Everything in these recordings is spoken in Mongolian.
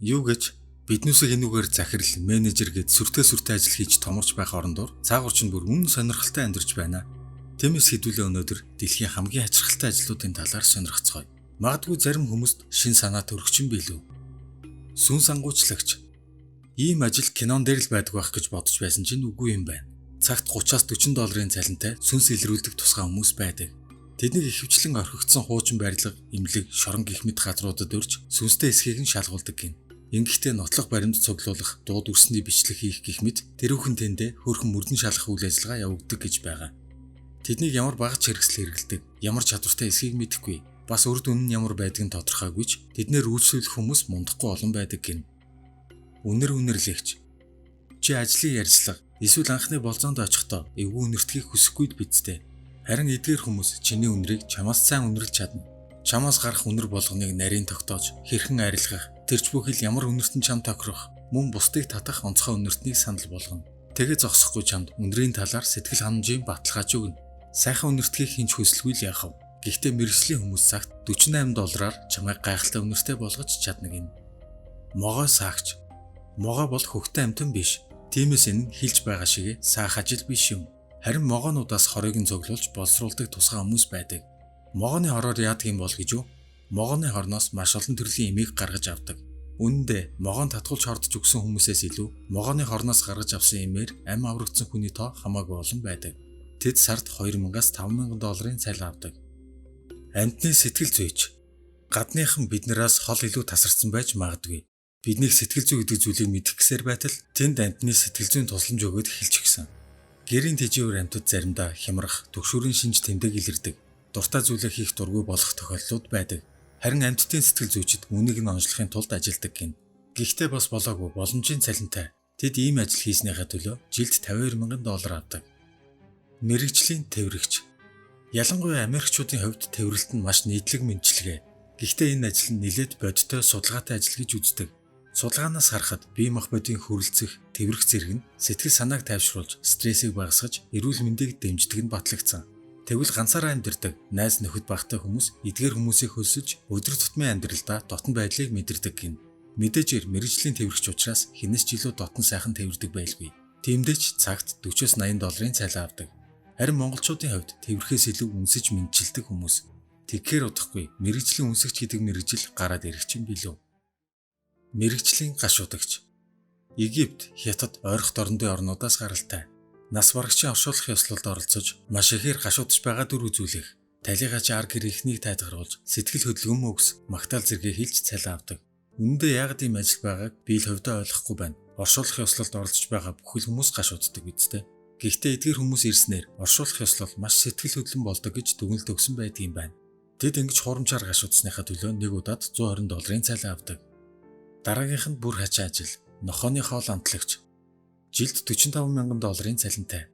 Юу гэж биднүүсийг энүүгээр захирал, менежер гэд сүртэй сүртэй ажил хийж томорч байх орондоор цаагуур чинь бүр үнэн сонирхолтой амьдарч байна. Тиймээс хэдүүлээ өнөөдөр дэлхийн хамгийн хачирхалтай ажлуудын талаар сонирхцгоё. Магадгүй зарим хүмүүст шин санаа төрөх чинь билүү. Сүнс ангуучлагч. Ийм ажил кинон дээр л байдаг байх гэж бодож байсан чинь үгүй юм байна. Цагт 30-аас 40 долларын цалинтай сүнс илрүүлдэг тусгай хүмүүс байдаг. Тэднийг ихэвчлэн орхигдсон хуучин барилга, эмнэлэг, шорон гэх мэт газруудад өрж сүнстэй эсхийг нь шалгуулдаг гин. Ингэхдээ нотлох баримт цуглуулах, дуу дүрсний бичлэг хийх гэх мэт тэрүүхэн тэндээ хөөрхөн мөрдөн шалгах үйл ажиллагаа явагддаг гэж байгаа. Тэднийг ямар багц хэрэгсэл хэрэглэдэг, ямар чадвартай эсхийг мэдэхгүй, бас үр дүн нь ямар байдаг нь тодорхойгүй ч тэднээр үйлчлүүлэх хүмүүс мундахгүй олон байдаг гин. Үнэр үнэрлэгч. Чи ажлын ярилцлага эсвэл анхны болзоонд очихдоо эвгүй үнэртэхийг хүсэхгүй л биз дээ. Харин эдгээр хүмүүс чиний үнэрийг чамаас сайн үнэрлж чадна. Чамаас гарах үнэр болгоныг нарийн тогтоож, хэрхэн арилгах, тэрч бүхэл ямар үнэрт нь чам тохирох, мөн бусдыг татах онцгой үнэртнийг санал болгоно. Тэгээ зогсохгүй чамд үнэрийн талаар сэтгэл ханамжийн баталгааж өгнө. Сайхан үнэртэхийг хэн ч хүсэлгүй л яах вэ? Гэхдээ мэргэжлийн хүмүүс цагт 48 доллараар чамайг гайхалтай үнэртэй болгож чадна гин. Могой саагч. Могой бол хөхтөн амьтан биш. Тиймээс энэ нь хэлж байгаа шигээ саах ажил биш юм. Харин могоонуудаас хорыг нь цуглуулж боловсруулдаг тусгай хүмүүс байдаг. Могооны хороор яадаг юм бол гэж үү? Могооны хорноос маш олон төрлийн эмийг гаргаж авдаг. Үнэн дээр могоон татгуулж хордож өгсөн хүмүүсээс илүү могооны хорноос гаргаж авсан эмээр амь аврагдсан хүний тоо хамаагүй олон байдаг. Тэд сард 2000-аас 5000 долларын цалин авдаг. Амьтны сэтгэл зүйч. Гадныхан биднээс хол илүү тасарсан байж магадгүй. Биднийг сэтгэл зүй гэдэг зүйлийг мэдэх гэсээр байтал тэнд амьтны сэтгэл зүйн тусламж өгөөд эхэлчихсэн. Гэрийн тэжээвэр амьтад заримдаа хямрах, түгшүүрийн шинж тэмдэг илэрдэг. Дуртай зүйлээ хийх дургүй болох тохиолдлууд байдаг. Харин амьтдын сэтгэл зүйчид үүнийг нь онцлохын тулд ажилладаг гин. Гэхдээ бас болоогүй боломжийн цалинтай. Тэд ийм ажил хийснийхээ төлөө жилд 52 мянган доллар авдаг. Мэргэжлийн тэврэгч. Ялангуяа Америкчуудын хувьд тэврэлт нь маш нийтлэг мэндчилгээ. Гэхдээ энэ ажил нь нэлээд бодиттой судалгаатай ажил гэж үздэг. Судалгаанаас харахад бие махбодын хөрөлцөх, тэврэх зэрэг нь сэтгэл санааг тайвшруулж, стрессийг багасгаж, эрүүл мэндийг дэмждэг нь батлагдсан. Тэгвэл ганцаараа амьдардаг, найз нөхөд багтай хүмүүс эдгээр хүмүүсийг хөлсөж өдөр тутмын амьдралдаа дотно байдлыг мэдэрдэг гин. Мэдээж мэргэжлийн тэврэгч учраас хэнээс ч илүү дотно сайхан тэвэрдэг байлгүй. Тиймдээ ч цагт 40-оос 80 долларын цалин авдаг. Харин монголчуудын хувьд тэврэхээс илүү үнсэж мэндчилдэг хүмүүс. Тэгэхээр удахгүй мэргэжлийн үнсэгч гэдэг мэргэжил гараад ирэх чинь билүү. Мэргэжлийн гашуудагч. Египт, Хятад, ойрхот орондын орнуудаас гаралтай. Нас барагчийн оршуулах ёслолд оролцож маш ихээр гашуудж байгаа дүр үзүүлэх, талийгаа чи ар гэр эхнийг тайлгаруулж, сэтгэл хөдлөм өгс, магтаал зэргээ хэлж цалин авдаг. Үнэндээ яагаад ийм ажил байгааг би л хувьдаа ойлгохгүй байна. Оршуулах ёслолд оролцож байгаа бүхэл хүмүүс гашууддаг биз дээ. Гэхдээ эдгээр хүмүүс ирснээр оршуулах ёслол маш сэтгэл хөдлөм болдог гэж дүгнэлт өгсөн байдаг юм байна. Тэд ингэж хуурамчаар гашуудсныхаа төлөө нэг удаад 120 долларын цалин авдаг. Дараагийнх нь бүр хачаа ажил. Нохооны хоол амтлагч. Жилд 45 мянган долларын цалинтай.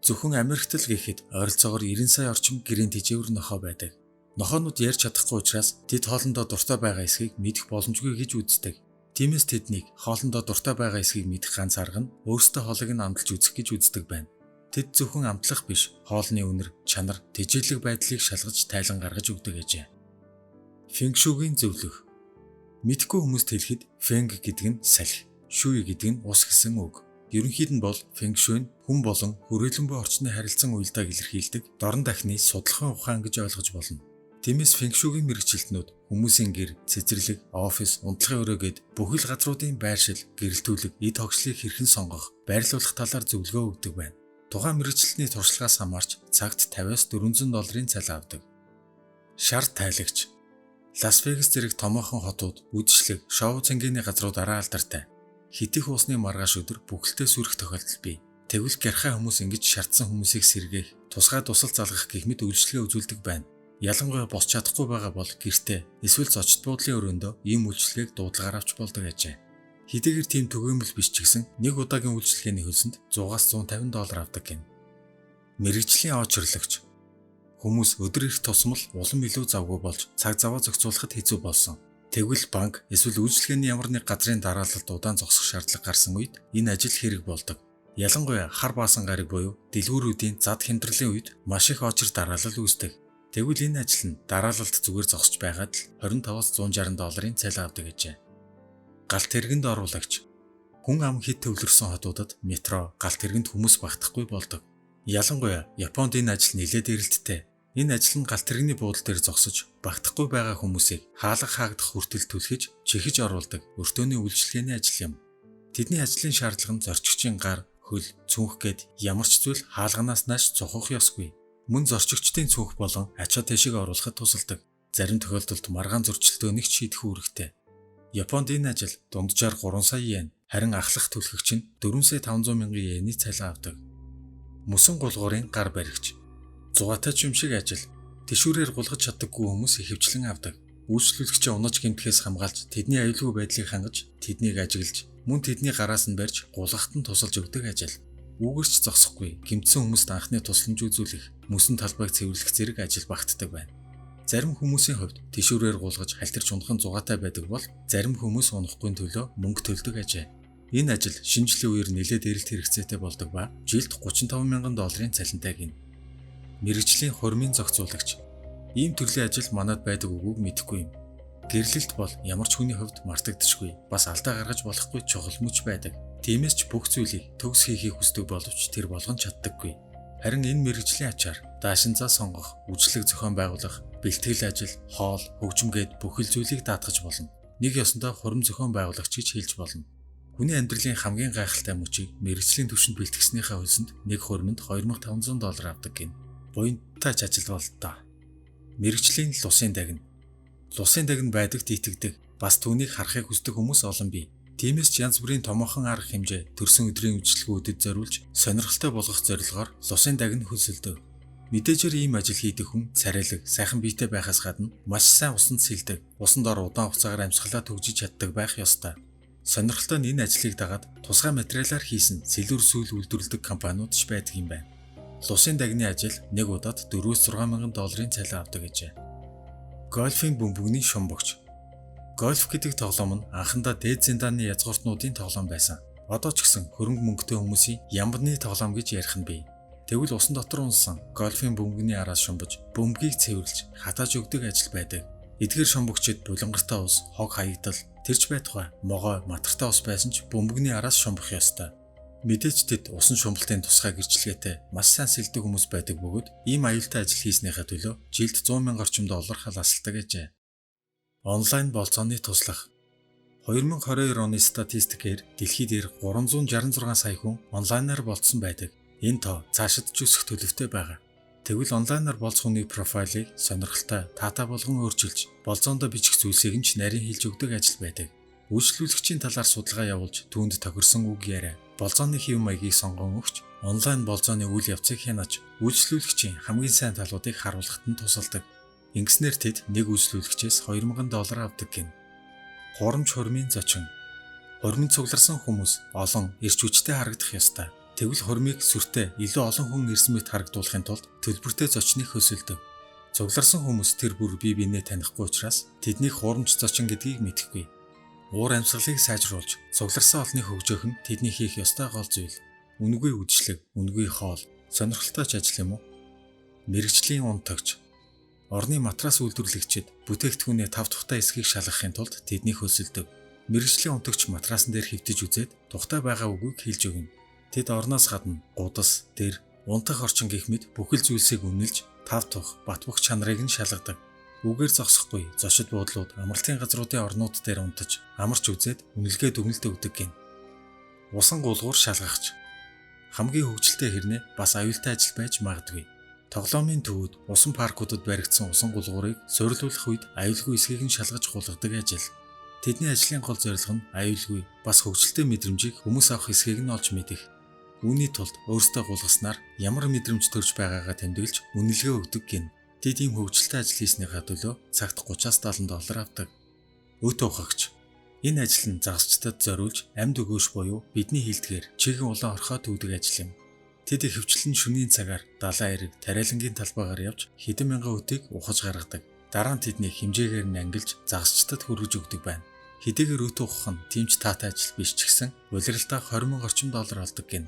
Зөвхөн Америкт л гэхэд ойролцоогоор 90 сая орчим гэрийн тэжээвэр нохоо байдаг. Нохоонууд ярьж чадахгүй учраас тэд хоолондоо дуртай байгаа эсхийг мэдэх боломжгүй гэж үздэг. Тиймээс тэднийг хоолондоо дуртай байгаа эсхийг мэдэх ганц арга нь өөрсдөө хоолыг нь амталж үзэх гэж үздэг байна. Тэд зөвхөн амтлах биш, хоолны үнэр, чанар, тэжээлэг байдлыг шалгаж тайлан гаргаж өгдөг гэжээ. Фэнгшүгийн зөвлөх. Мэдэхгүй хүмүүст хэлэхэд фэнг гэдэг нь салхи, шүй гэдэг нь ус гэсэн үг. Ерөнхийд нь бол фэнгшүй нь хүн болон хүрээлэн буй орчны харилцан уялдааг илэрхийлдэг дорн дахны судалгаан ухаан гэж ойлгож болно. Тиймээс фэнгшүгийн мэргэжилтнүүд хүмүүсийн гэр, цэцэрлэг, офис, унтлагын өрөө гээд бүхэл газруудын байршил, гэрэлтүүлэг, эд хогшлыг хэрхэн сонгох, байрлуулах талаар зөвлөгөө өгдөг байна. Тухайн мэргэжилтний туршлагаас хамаарч цагт 50-аас 400 долларын цалин авдаг. Шар тайлагч. Лас Вегас зэрэг томоохон хотууд, үдшилэг, шоу цэнгэний газрууд араа алдартай. Хэт их уусны маргааш өдөр бүхэлдээ сүрэх тохиолдол бий. Тэгвэл гярхай хүмүүс ингэж шаардсан хүмүүсийг сэргээх, тусгай тусал залгах гэх мэт үйлчилгээ үзүүлдэг байна. Ялангуяа босч чадахгүй байгаа бол гэртээ эсвэл зочид буудлын өрөөндөө ийм үйлчилгээг дуудлагаар авч болдог ажээ. Хэдийгээр тийм түгээмэл биш ч гэсэн нэг удаагийн үйлчилгээний хөлсөнд 100-аас 150 доллар авдаг гин. Мэргэжлийн очирлагч. Хүмүүс өдөр ирэх тусам л улам илүү завгүй болж цаг заваа зохицуулахад хэцүү болсон. Тэгвэл банк эсвэл үйлчилгээний ямар нэг газрын дараалалд удаан зогсох шаардлага гарсан үед энэ ажил хэрэг болдог. Ялангуяа хар баасан гариг буюу дэлгүүрүүдийн зад хямдралын үед маш их очир дараалал үүсдэг. Тэгвэл энэ ажил нь дараалалд зүгээр зогсож байгаад л 25-аас 160 долларын цалин авдаг гэжээ. Галт тэргэнд оруулагч. Хүн ам хит төвлөрсөн хотуудад метро, галт тэргэнд хүмүүс багтахгүй болдог. Ялангуяа Японд энэ ажил нэлээд эрэлттэй. Энэ ажил нь галт тэрэгний буудал дээр зогсож багтахгүй байгаа хүмүүсийг хаалга хаагдах хүртэл түлхэж чихэж оруулдаг өртөөний үйлчилгээний ажил юм. Тэдний ажлын шаардлага нь зорчигчийн гар, хөл, цүнх гээд ямар ч зүйл хаалганаас нааш цухах ёсгүй. Мөн зорчигчдын цүнх болон ачаа тэшиг оруулахад тусалдаг. Зарим тохиолдолд маргаан зөрчилдөөнийгч шийдэх үүрэгтэй. Японд энэ ажил дунджаар 3 сая йен, харин ахлах түлхэгч нь 4 сая 500 мянган йений цалин авдаг. Мөсөн гулгуурын гар баригч. Зугаатай ч юм шиг ажил. Тэшүүрээр гулгаж чаддаггүй хүмүүс ихэвчлэн авдаг. Үйлчлүүлэгчээ унаж гэмтэхээс хамгаалж, тэдний аюулгүй байдлыг хангаж, тэднийг ажиглаж, мөн тэдний гараас нь барьж гулгахад нь тусалж өгдөг ажил. Үүгэрч зогсохгүй, гэмтсэн хүмүүст анхны тусламж үзүүлэх, мөсөн талбайг цэвэрлэх зэрэг ажил багтдаг байна. Зарим хүмүүсийн хувьд тэшүүрээр гулгаж халтирч унах нь зугаатай байдаг бол зарим хүмүүс унахгүй төлөө мөнгө төлдөг ажээ. Энэ ажил шинэ жилийн үеэр нэлээд эрэлт хэрэгцээтэй болдог ба жилд 35 мянган долларын цалинтай гинэ. Мэргэжлийн хурмын зохицуулагч. Ийм төрлийн ажил манад байдаг үгүйг мэдэхгүй юм. Гэрлэлт бол ямар ч хүний хувьд мартагдчихгүй, бас алдаа гаргаж болохгүй чухал мөч байдаг. Тиймээс ч бүх зүйлийг төгс хийхийг хүсдэг боловч тэр болгон чаддаггүй. Харин энэ мэргэжлийн ачаар даашинзаа сонгох, үйлчлэг зохион байгуулах, бэлтгэл ажил, хоол, хөгжим гээд бүхэл зүйлийг даатгаж болно. Нэг ёсондоо хурим зохион байгуулагч гэж хэлж болно. Хүний амьдралын хамгийн гайхалтай мөчийг мэргэжлийн түвшинд бэлтгэснийхээ хөлсөнд нэг хуримд 2500 доллар авдаг гин. Буянтай ч ажил бололтой. Мэргэжлийн лусын дагна. Лусын дагна байдагт итгэдэг. Бас түүнийг харахыг хүсдэг хүмүүс олон бий. Тиймээс ч янз бүрийн томоохон арга хэмжээ төрсөн өдрийн үйлчлэгүүдэд зориулж сонирхолтой болгох зорилгоор лусын дагна хөлсөлдөг. Мэдээжээр ийм ажил хийдэг хүн царайлаг, сайхан биетэй байхаас гадна маш сайн усанд сэлдэг, усан дор удаан хугацаагаар амьсгалаа түгжиж чаддаг байх ёстой. Сонирхолтой нь энэ ажлыг дагаад тусгай материалаар хийсэн сэлүүр сүүл үйлдвэрлэдэг компаниуд ч байдаг юм байна. Лусын дагны ажил нэг удаад 4-6 мянган долларын цалин авдаг гэжээ. Гольфийн бөмбөгний шумбагч. Гольф гэдэг тоглоом нь анхандаа дээд зиндааны язгууртнуудын тоглоом байсан. Одоо ч гэсэн хөрөнгө мөнгөтэй хүмүүсийн ямбны тоглоом гэж ярих нь бий. Тэгвэл усан дотор унсан гольфийн бөмбөгний араас шумбаж, бөмбөгийг цэвэрлж, хатааж өгдөг ажил байдаг. Эдгээр шумбагчид булангартай ус, хог хаягдал, тэрч байтугай, могой, матартай ус байсан ч бөмбөгний араас шумбах ёстой. Мэдээж тэд усан шумбалтын тусгай гэрчлэгээтэй маш сайн сэлдэг хүмүүс байдаг бөгөөд ийм аюултай ажил хийснийхээ төлөө жилд 100 мянга орчим доллар халаасалдаг гэжээ. Онлайн болцооны туслах. 2022 оны статистикээр дэлхий дээр 366 сая хүн онлайнаар болцсон байдаг. Энэ тоо цаашид ч өсөх төлөвтэй байгаа. Тэгвэл онлайнаар болцох хүний профайлыг сонирхолтой, таатай болгон өөрчилж, болзоондоо бичих зүйлсийг нь ч нарийн хэлж өгдөг ажил байдаг. Үйлчлүүлэгчийн талаар судалгаа явуулж, түүнд тохирсон үг яриа, болзооны хэв маягийг сонгон өгч, онлайн болзооны үйл явцыг хянаж, үйлчлүүлэгчийн хамгийн сайн талуудыг харуулахад нь тусалдаг. Ингэснээр тэд нэг үйлчлүүлэгчээс 2000 доллар авдаг гин. Хурамч хурмын зочин. Хурмын цугларсан хүмүүс олон эрч хүчтэй харагдах ёстой. Тэгвэл хурмыг сүртэй илүү олон хүн ирсэн мэт харагдуулахын тулд төлбөртэй зочныг хөсөлдөг. Цугларсан хүмүүс тэр бүр бие биенээ танихгүй учраас тэднийг хурамч зочин гэдгийг мэдэхгүй. Уур амьсгалыг сайжруулж цугларсан олныг хөгжөөх нь тэдний хийх ёстой гол зүйл. Үнэгүй үдшилэг, үнэгүй хоол, сонирхолтой ч ажил юм уу? Мэргэжлийн унтагч. Орны матрас үйлдвэрлэгчид бүтээгдэхүүнээ тав тухтай эсхийг шалгахын тулд тэднийг хөлсөлдөг. Мэргэжлийн унтагч матрасан дээр хэвтэж үзээд тухтай байгаа үгүйг хэлж өгнө. Тэд орноос гадна гудас, дэр, унтах орчин гэх мэт бүхэл зүйлсийг үнэлж тав тух, бат бөх чанарыг нь шалгадаг. Үгээр зогсохгүй зочид буудлууд, амралтын газруудын орнууд дээр унтаж, амарч үзээд үнэлгээ дүгнэлт өгдөг гин. Усан гулгуур шалгахч. Хамгийн хөгжилтэй хэрнээ бас аюултай ажил байж магадгүй. Тоглоомын төвүүд, усан паркуудад баригдсан усан гулгуурыг суйрлуулах үед аюулгүй эсхийг нь шалгаж хулгадаг ажил. Тэдний ажлын гол зорилго нь аюулгүй, бас хөгжилтэй мэдрэмжийг хүмүүс авах эсхийг нь олж мэдэх. Үүний тулд өөрсдөө гулгаснаар ямар мэдрэмж төрж байгаагаа тэмдэглэж үнэлгээ өгдөг гин. Тэд ийм хөгжилтэй ажил хийснийхаа төлөө цагт 30-70 доллар авдаг. Өт ухагч. Энэ ажил нь загасчдад зориулж амьд өгөөш буюу бидний хэлдгээр чиглэн улаан орхой түүдэг ажил юм. Тэд ихэвчлэн шөнийн цагаар далайн эрэг тариалангийн талбайгаар явж хэдэн мянган өтийг ухаж гаргадаг. Дараа нь тэднийг хэмжээгээр нь ангилж загасчдад хүргэж өгдөг байна. Хэдийгээр өт ухах нь тийм ч таатай ажил биш ч гэсэн улиралдаа 20 мянга орчим доллар олдог гин.